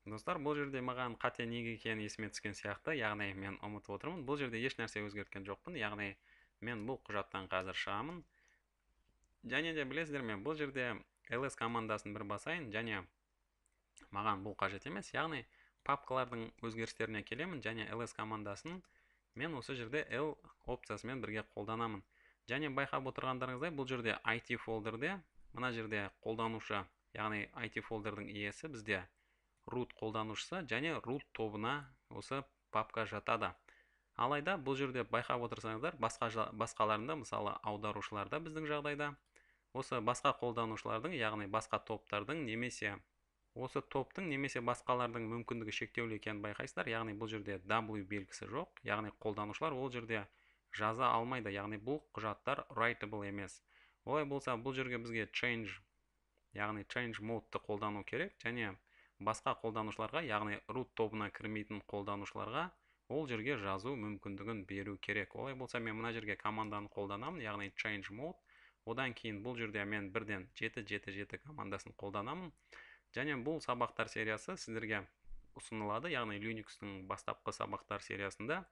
Достар, бұл жерде маған қате неге екені есіме түскен сияқты, яғни мен ұмытып отырмын. Бұл жерде еш нәрсе өзгерткен жоқпын, яғни мен бұл құжаттан қазір шығамын. Және де білесіздер ме, бұл жерде ls командасын бір басайын, және маған бұл қажет емес, яғни папкалардың өзгерістеріне келемін, және ls командасын мен осы жерде L опциясымен бірге қолданамын. Және байқап отырғандарыңыздай, бұл жерде IT фолдерде, мына жерде қолданушы, яғни IT фолдердің иесі бізде root қолданушысы және root тобына осы папка жатады. Алайда бұл жерде байқап отырсаңыздар, басқаларында, мысалы аударушыларда біздің жағдайда осы басқа қолданушылардың, яғни басқа топтардың немесе осы топтың немесе басқалардың мүмкіндігі шектеулі екенін байқайсыздар. Яғни бұл жерде W белгісі жоқ, яғни қолданушылар ол жерде жаза алмайды, яғни бұл құжаттар writable емес. Олай болса, бұл жерге бізге change, яғни change mode-ты қолдану керек, және басқа қолданушыларға, яғни root тобына кірмейтін қолданушыларға ол жерге жазу мүмкіндігін беру керек. Олай болса, мен мына жерге команданы қолданамын, яғни change mode. Одан кейін бұл жерде мен бірден 777 командасын қолданамын. Және бұл сабақтар сериясы сіздерге ұсынылады, яғни Linux-тің бастапқы сабақтар сериясында.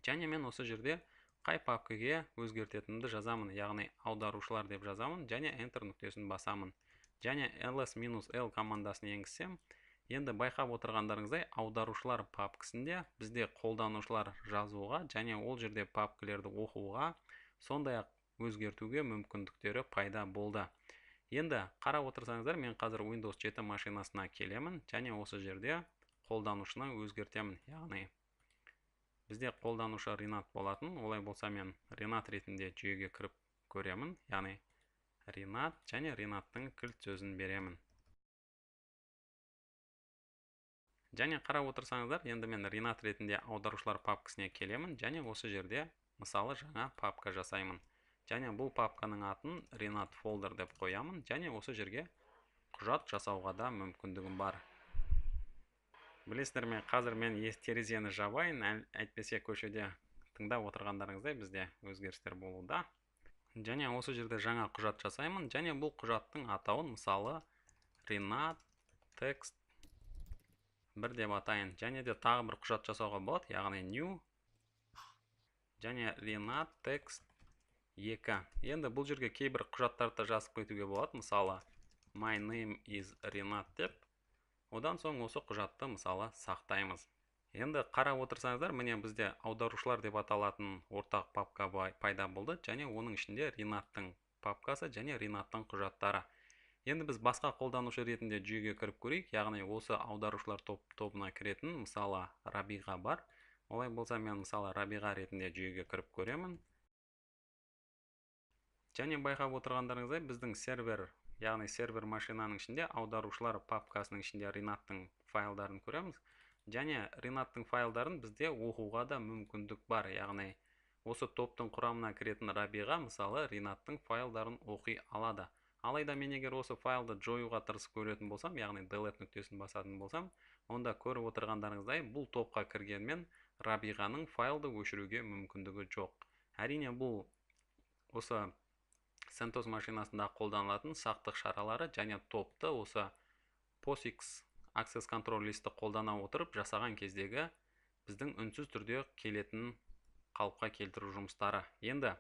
Және мен осы жерде қай папкаге өзгертетінімді жазамын, яғни аударушылар деп жазамын, және Enter нүктесін басамын. Және ls-l командасын енгізсем, енді байқап отырғандарыңыздай, аударушылар папкасінде бізде қолданушылар жазуға және ол жерде папкалерді оқуға, сондай-ақ өзгертуге мүмкіндіктері пайда болды. Енді қарап отырсаңыздар, мен қазір Windows 7 машинасына келемін және осы жерде қолданушыны өзгертемін. Яғни бізде қолданушы Ринат болатын. Олай болса, мен Ринат ретінде жүйеге кіріп көремін. Яғни Ринат және Ринаттың кілт сөзін беремін. Және қарап отырсаңыздар, енді мен Ринат ретінде аударушылар папкасына келемін және осы жерде мысалы жаңа папка жасаймын. Және бұл папканың атын Ринат фолдер деп қоямын және осы жерге құжат жасауға да мүмкіндігім бар. Білесіздер ме, қазір мен терезені жабайын, әйтпесе көшеде тыңдап отырғандарыңыздай бізде өзгерістер болуда. Және осы жерде жаңа құжат жасаймын және бұл құжаттың атауын мысалы Ринат текст 1 деп атайын. Және де тағы бір құжат жасауға болады, яғни new және Ринат текст 2. Енді бұл жерге кейбір құжаттарды жазып кетуге болады, мысалы my name is Ринат деп. Одан соң осы құжатты мысалы сақтаймыз. Енді қарап отырсаңыздар, міне бізде аударушылар деп аталатын ортақ папка пайда болды және оның ішінде Ринаттың папкасы және Ринаттың құжаттары. Енді біз басқа қолданушы ретінде жүйеге кіріп көрейік, яғни осы аударушылар тобына кіретін мысалы Рабиға бар. Олай болса, мен мысалы Рабиға ретінде жүйеге кіріп көремін. Және байқап отырғандарыңыздай, біздің сервер, яғни сервер машинаның ішінде аударушылар папкасының ішінде Ринаттың файлдарын көреміз. Және Ринаттың файлдарын бізде оқуға да мүмкіндік бар, яғни осы топтың құрамына кіретін Рабиға мысалы Ринаттың файлдарын оқи алады. Алайда мен егер осы файлды жоюға тырысып көретін болсам, яғни delete нүктесін басатын болсам, онда көріп отырғандарыңыздай, бұл топқа кіргенмен Рабиғаның файлды өшіруге мүмкіндігі жоқ. Әрине, бұл осы CentOS машинасында қолданылатын сақтық шаралары және топты осы POSIX Access Control List'ті қолдана отырып жасаған кездегі біздің үнсіз түрде келетін қалыпқа келтіру жұмыстары. Енді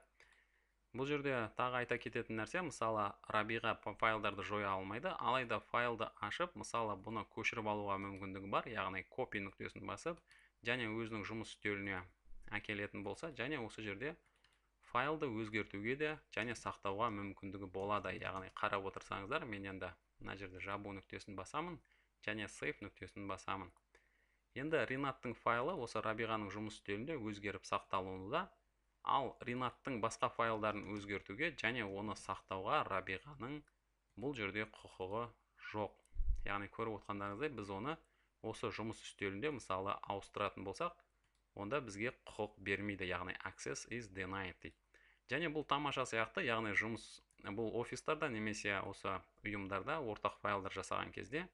бұл жерде тағы айта кететін нәрсе, мысалы Рабиға файлдарды жоя алмайды, алайда файлды ашып, мысалы бұны көшіріп алуға мүмкіндігі бар, яғни copy нүктесін басып және өзінің жұмыс үстеліне әкелетін болса, және осы жерде файлды өзгертуге де және сақтауға мүмкіндігі болады. Яғни қарап отырсаңыздар, мен енді мына жерде жабу нүктесін басамын және save нүктесін басамын. Енді Ринаттың файлы осы Рабиғаның жұмыс үстелінде өзгеріп сақталуында, ал Ринаттың басқа файлдарын өзгертуге және оны сақтауға Рабиғаның бұл жерде құқығы жоқ. Яғни көріп отырғандарыңыздай, біз оны осы жұмыс үстелінде мысалы ауыстыратын болсақ, онда бізге құқық бермейді, яғни access is denied дейді. Және бұл тамаша сияқты, яғни жұмыс бұл офистарда немесе осы ұйымдарда ортақ файлдар жасаған кезде,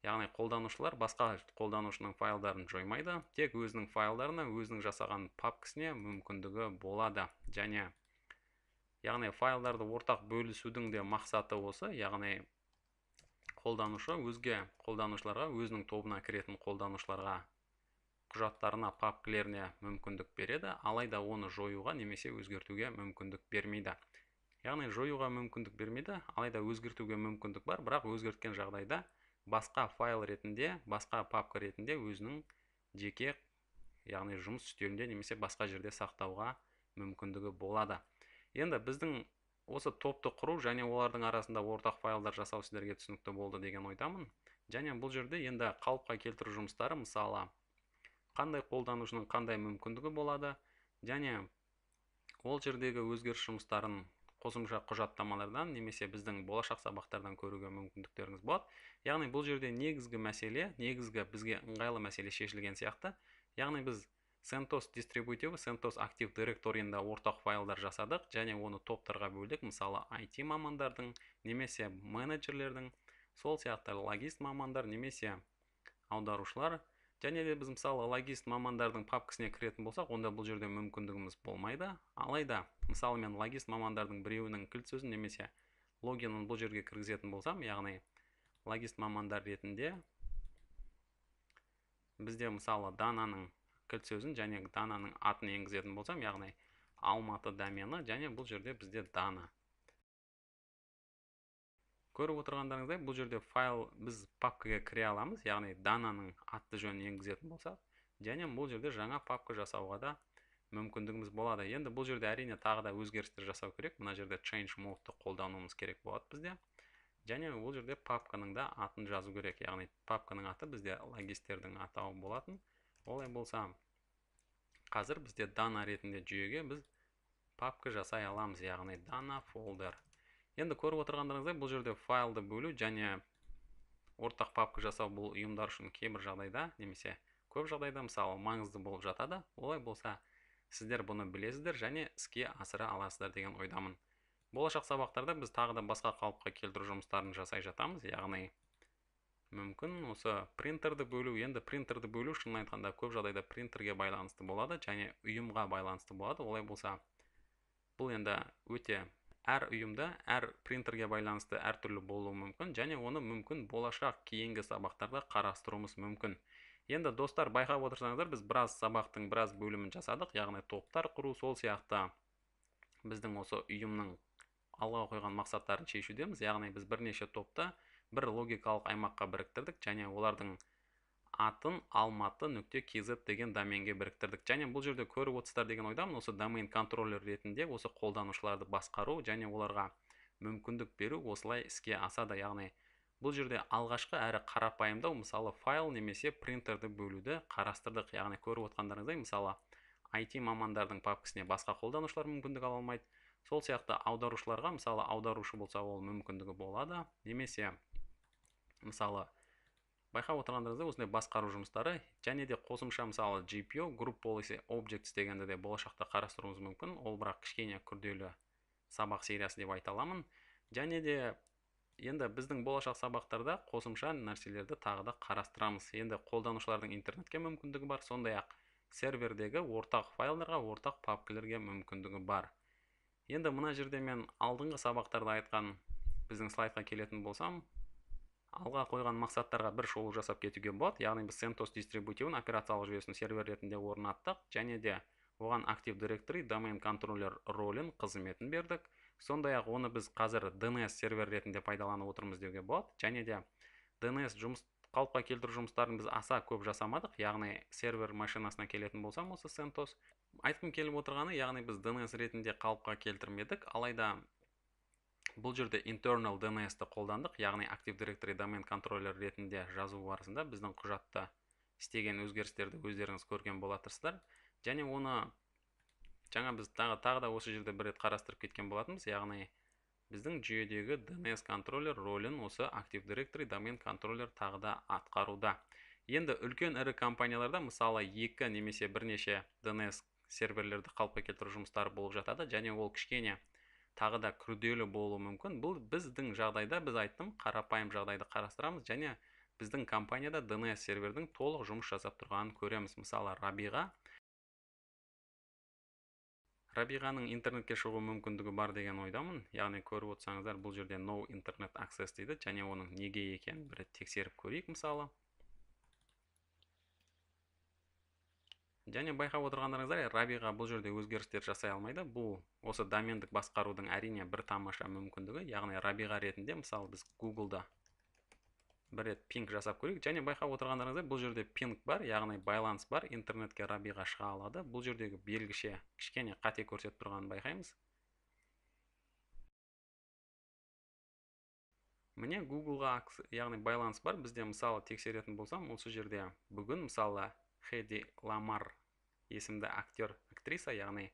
яғни қолданушылар басқа қолданушының файлдарын жоймайды, тек өзінің файлдарына, өзінің жасаған папкасіне мүмкіндігі болады. Және яғни файлдарды ортақ бөлісудің де мақсаты осы, яғни Қолданушы өзге қолданушыларға, өзінің тобына кіретін қолданушыларға құжаттарына, папкілеріне мүмкіндік береді, алайда оны жоюға немесе өзгертуге мүмкіндік бермейді. Яғни жоюға мүмкіндік бермейді, алайда өзгертуге мүмкіндік бар, бірақ өзгерткен жағдайда басқа файл ретінде, басқа папка ретінде өзінің жеке, яғни жұмыс үстелінде немесе басқа жерде сақтауға мүмкіндігі болады. Енді біздің осы топты құру және олардың арасында ортақ файлдар жасау сіздерге түсінікті болды деген ойдамын. Және бұл жерде енді қалыпқа келтіру жұмыстары, мысалы, қандай қолданушының қандай мүмкіндігі болады және ол жердегі өзгеріс жұмыстарын қосымша құжаттамалардан немесе біздің болашақ сабақтардан көруге мүмкіндіктеріңіз болады. Яғни бұл жерде негізгі мәселе, негізгі бізге ыңғайлы мәселе шешілген сияқты. Яғни біз CentOS дистрибутиві, CentOS Active Directory-ында ортақ файлдар жасадық және оны топтарға бөлдік. Мысалы, IT мамандардың немесе менеджерлердің, сол сияқты логист мамандар немесе аударушылар. Және де біз, мысалы, логист мамандардың папкасына кіретін болсақ, онда бұл жерде мүмкіндігіміз болмайды. Алайда, мысалы, мен логист мамандардың біреуінің кілт сөзін немесе логинін бұл жерге кіргізетін болсам, яғни логист мамандар ретінде бізде, мысалы, Дананың кілт сөзін және Дананың атын енгізетін болсам, яғни Алматы домені және бұл жерде бізде Дана. Көріп отырғандарыңыздай, бұл жерде файл біз папкаға кіре аламыз, яғни Дананың атты жөнін енгізетін болсақ, және бұл жерде жаңа папка жасауға да мүмкіндігіміз болады. Енді бұл жерде әрине тағы да өзгерістер жасау керек. Мына жерде change mode-ты қолдануымыз керек болады бізде. Және бұл жерде папканың да атын жазу керек, яғни папканың аты бізде логистердің атауы болатын. Олай болса, қазір бізде Дана ретінде жүйеге біз папка жасай аламыз, яғни Дана folder. Енді көріп отырғандарыңыздай, бұл жерде файлды бөлу және ортақ папка жасау бұл ұйымдар үшін кейбір жағдайда немесе көп жағдайда, мысалы, маңызды болып жатады. Олай болса, сіздер бұны білесіздер және іске асыра аласыздар деген ойдамын. Болашақ сабақтарда біз тағы да басқа қалыпқа келтіру жұмыстарын жасай жатамыз, яғни мүмкін осы принтерді бөлу. Енді принтерді бөлу шынын айтқанда көп жағдайда принтерге байланысты болады және ұйымға байланысты болады. Олай болса, бұл енді өте әр ұйымда, әр принтерге байланысты әртүрлі болуы мүмкін және оны мүмкін болашақ кейінгі сабақтарда қарастыруымыз мүмкін. Енді, достар, байқап отырсаңыздар, біз біраз сабақтың біраз бөлімін жасадық, яғни топтар құру, сол сияқты біздің осы ұйымның алға қойған мақсаттарын шешудеміз. Яғни біз бірнеше топты бір логикалық аймаққа біріктірдік және олардың атын алматы нүкте kz деген доменге біріктірдік. Және бұл жерде көріп отырсыздар деген ойдамын, осы домен контроллер ретінде осы қолданушыларды басқару және оларға мүмкіндік беру осылай іске асады. Яғни бұл жерде алғашқы әрі қарапайымдау, мысалы, файл немесе принтерді бөлуді қарастырдық. Яғни көріп отқандарыңыздай, мысалы, IT мамандардың папкасіне басқа қолданушылар мүмкіндік ала алмайды. Сол сияқты аударушыларға, мысалы, аударушы болса, ол мүмкіндігі болады. Немесе, мысалы, байқап отырғандарыңыздай, осындай басқару жұмыстары және де қосымша, мысалы, GPO, Group Policy Objects дегенді де болашақта қарастыруымыз мүмкін. Ол бірақ кішкене күрделі сабақ сериясы деп айта аламын. Және де енді біздің болашақ сабақтарда қосымша нәрселерді тағы да қарастырамыз. Енді қолданушылардың интернетке мүмкіндігі бар, сондай-ақ сервердегі ортақ файлдарға, ортақ папкалерге мүмкіндігі бар. Енді мына жерде мен алдыңғы сабақтарда айтқан біздің слайдқа келетін болсам, алға қойған мақсаттарға бір шолу жасап кетуге болады. Яғни біз CentOS дистрибутивін, операциялық жүйесін сервер ретінде орнаттық және де оған Active Directory домен контроллер ролін, қызметін бердік. Сондай-ақ оны біз қазір DNS сервер ретінде пайдаланып отырмыз деуге болады. Және де DNS жұмыс қалыпқа келтіру жұмыстарын біз аса көп жасамадық. Яғни сервер машинасына келетін болсам, осы CentOS. Айтқым келіп отырғаны, яғни біз DNS ретінде қалыпқа келтірмедік, алайда бұл жерде internal DNS-ті қолдандық, яғни Active Directory домен контроллер ретінде жазу барысында біздің құжатта істеген өзгерістерді өздеріңіз көрген болатырсыздар. Және оны жаңа біз тағы да осы жерде бір рет қарастырып кеткен болатынбыз, яғни біздің жүйедегі DNS контроллер ролін осы Active Directory домен контроллер тағы да атқаруда. Енді үлкен ірі компанияларда, мысалы, екі немесе бірнеше DNS серверлерді қалыпқа келтіру жұмыстары болып жатады және ол кішкене тағы да күрделі болуы мүмкін. Бұл біздің жағдайда, біз айттым, қарапайым жағдайды қарастырамыз және біздің компанияда DNS сервердің толық жұмыс жасап тұрғанын көреміз. Мысалы, Рабиғаның интернетке шығу мүмкіндігі бар деген ойдамын. Яғни көріп отырсаңыздар, бұл жерде no internet access дейді, және оның неге екенін бір рет тексеріп көрейік мысалы. Және байқап отырғандарыңыздай, Рабиға бұл жерде өзгерістер жасай алмайды. Бұл осы домендік басқарудың әрине бір тамаша мүмкіндігі. Яғни Рабиға ретінде мысалы біз Google'да бір рет пинг жасап көрейік. Және байқап отырғандарыңыздай, бұл жерде пинг бар, яғни байланыс бар, интернетке Рабиға шыға алады. Бұл жердегі белгіше кішкене қате көрсетіп тұрғанын байқаймыз. Міне Google'ға яғни байланыс бар. Бізде мысалы тексеретін болсам, осы жерде бүгін мысалы Хеди Ламар есімді актер, актриса, яғни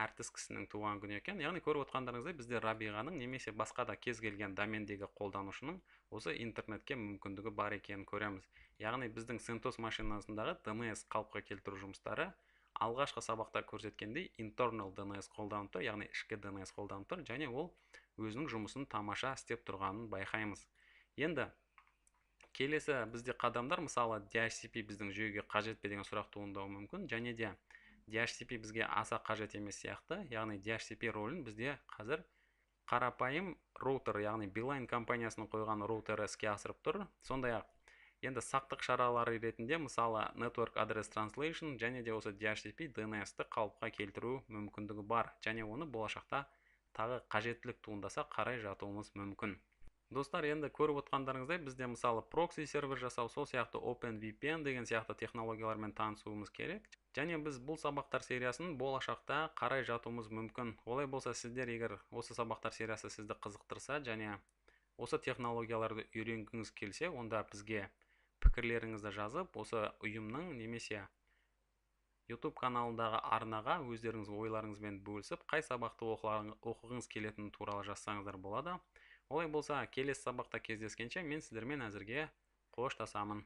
әртіс кісінің туған күні екен. Яғни көріп отқандарыңыздай, бізде Рабиғаның немесе басқа да кез келген домендегі қолданушының осы интернетке мүмкіндігі бар екенін көреміз. Яғни біздің CentOS машинасындағы DNS қалыпқа келтіру жұмыстары алғашқы сабақта көрсеткендей internal DNS қолданып тұр, яғни ішкі DNS қолданып тұр, және ол өзінің жұмысын тамаша істеп тұрғанын байқаймыз. Енді келесі бізде қадамдар, мысалы DHCP біздің жүйеге қажет пе деген сұрақ туындауы мүмкін, және де DHCP бізге аса қажет емес сияқты. Яғни DHCP рөлін бізде қазір қарапайым роутер, яғни Beeline компаниясының қойған роутері іске асырып тұр. Сондай-ақ енді сақтық шаралары ретінде мысалы Network Address Translation және де осы DHCP DNS-ті қалыпқа келтіру мүмкіндігі бар, және оны болашақта тағы қажеттілік туындаса қарай жатуымыз мүмкін. Достар, енді көріп отқандарыңыздай, бізде мысалы прокси сервер жасау, сол сияқты OpenVPN деген сияқты технологиялармен танысуымыз керек. Және біз бұл сабақтар сериясын болашақта қарай жатуымыз мүмкін. Олай болса, сіздер егер осы сабақтар сериясы сізді қызықтырса және осы технологияларды үйренгіңіз келсе, онда бізге пікірлеріңізді жазып, осы ұйымның немесе YouTube каналындағы арнаға өздеріңіз ойларыңызбен бөлісіп, қай сабақты оқығыңыз келетіні туралы жазсаңыздар болады. Олай болса, келесі сабақта кездескенше мен сіздермен әзірге қоштасамын.